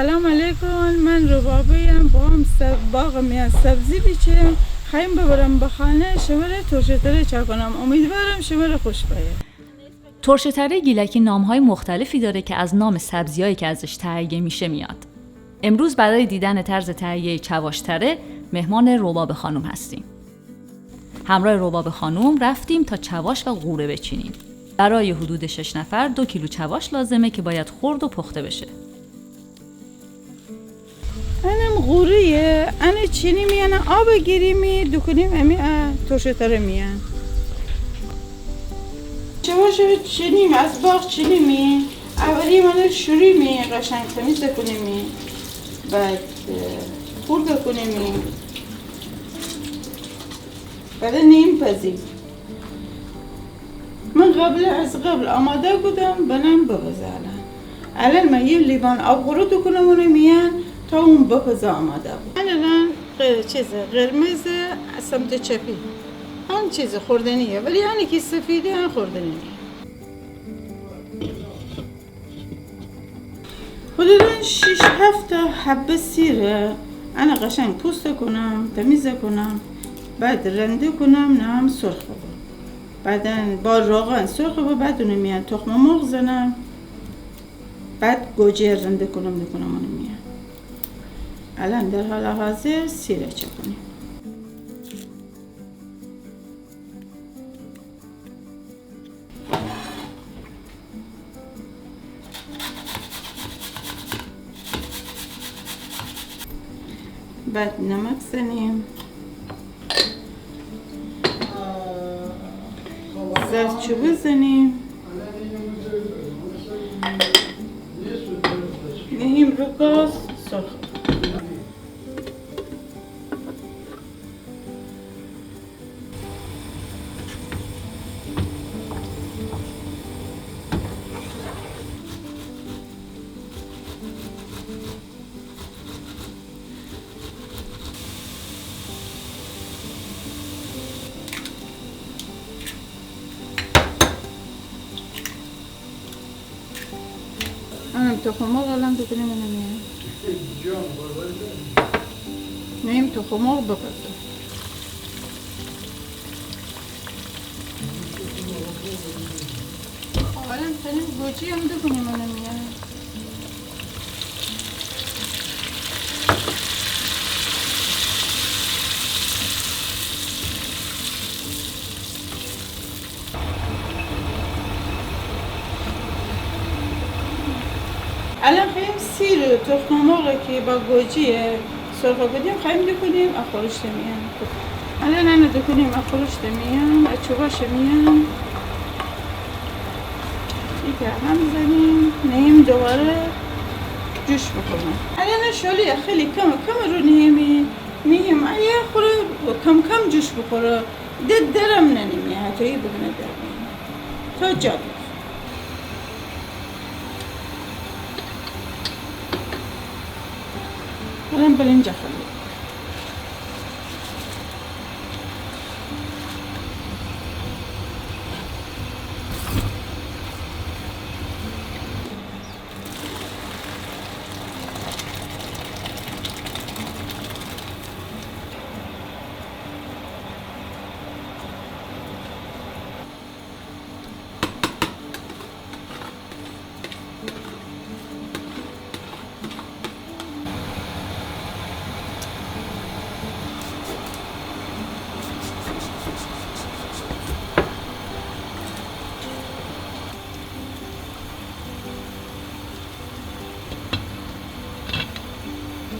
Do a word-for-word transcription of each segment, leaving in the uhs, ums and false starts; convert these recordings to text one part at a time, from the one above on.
سلام علیکم، من ربابه‌یم، باغم سب-، باغ میان سبزی بیچم، خوایم ببرم به خانه، شمره ترش‌تره چاکونم. امیدوارم شمره خوش بایه. ترش‌تره گیلکی نام‌های مختلفی داره که از نام سبزیایی که ازش تهیه می‌شه میاد. امروز برای دیدن طرز تهیهٔ چواش‌تره مهمان ربابه خانم هستیم. همراه ربابه خانم رفتیم تا چواش و قوره بچینیم. برای حدود شش نفر دو کیلو چواش لازمه که باید خرد و پخته بشه. انم قوره‌یه، انه چینیمی، انه آب گیریمی، دوکونیم امی، اه، ترش‌تره میان. چواش چینیم، از باغ چینیمی، اولی منه شوریمی، قشنگ تمیز کونیمی، بعد، اه، خورد کونیمی، بعد نیم پزی. من قبل، از قبل آماده کودم، بنم بپزه الان. الان من یه لیوان آب قوره دوکونم اونه میان تا اون بپزه آماده بو. من الان ق-، چیز قرمز سمت چپی. آن چیز خوردنیه، ولی آنی که سفیده آن خوردنی نیه. حدوداً شش هفت تا حبه سیره، انه قشنگ پوست کونم، تمیز کونم، بعد رنده کونم، نم سرخ ببه. بعداً با روغن سرخ ببه، بعد اونه میان تخم مرغ زنم، بعد گوجه رنده کونم، دوکونم اونه میان. الان در حال حاضر سیره چاکونیم. بعد نمک زنیم، زردچوبه زنیم، نهیم رو گاز سرخ. انم تخم مرغ الان دوکونیم اونه میان. نیم تخم مرغ بپزه. الان تنیم گوجه‌یم دوکونیم اونه میان. الان خوایم سیر و تخم مرغ که با گوجه سرخ کودیم، خوایم دوکونیم ا خورشت میان. الان انه دوکونیم ا خورشت میان، ا چوباش میان. ایته هم زنیم، نهیم دوباره جوش بخوره. الان شعله خیلی کم کم رو نهیمی، نهیم ایه خوره کم کم جوش بخوره. ده درم ننیمی، حتی ای بگونه درم ننیمی. تا جا بگیره. الان برنج خالی.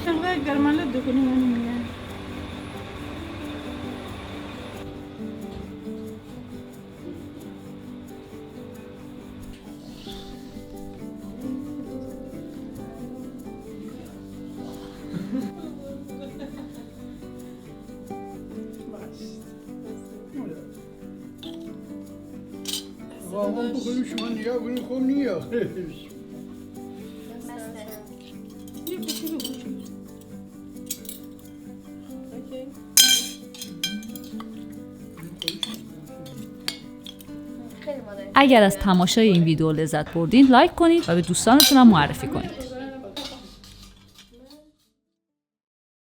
مقدار گرماله دوکونیم اونه میان. بابا، بکنی شما نگاه کنی، خوب نیه. اگر از تماشای این ویدیو لذت بردین، لایک کنید و به دوستانتون هم معرفی کنید.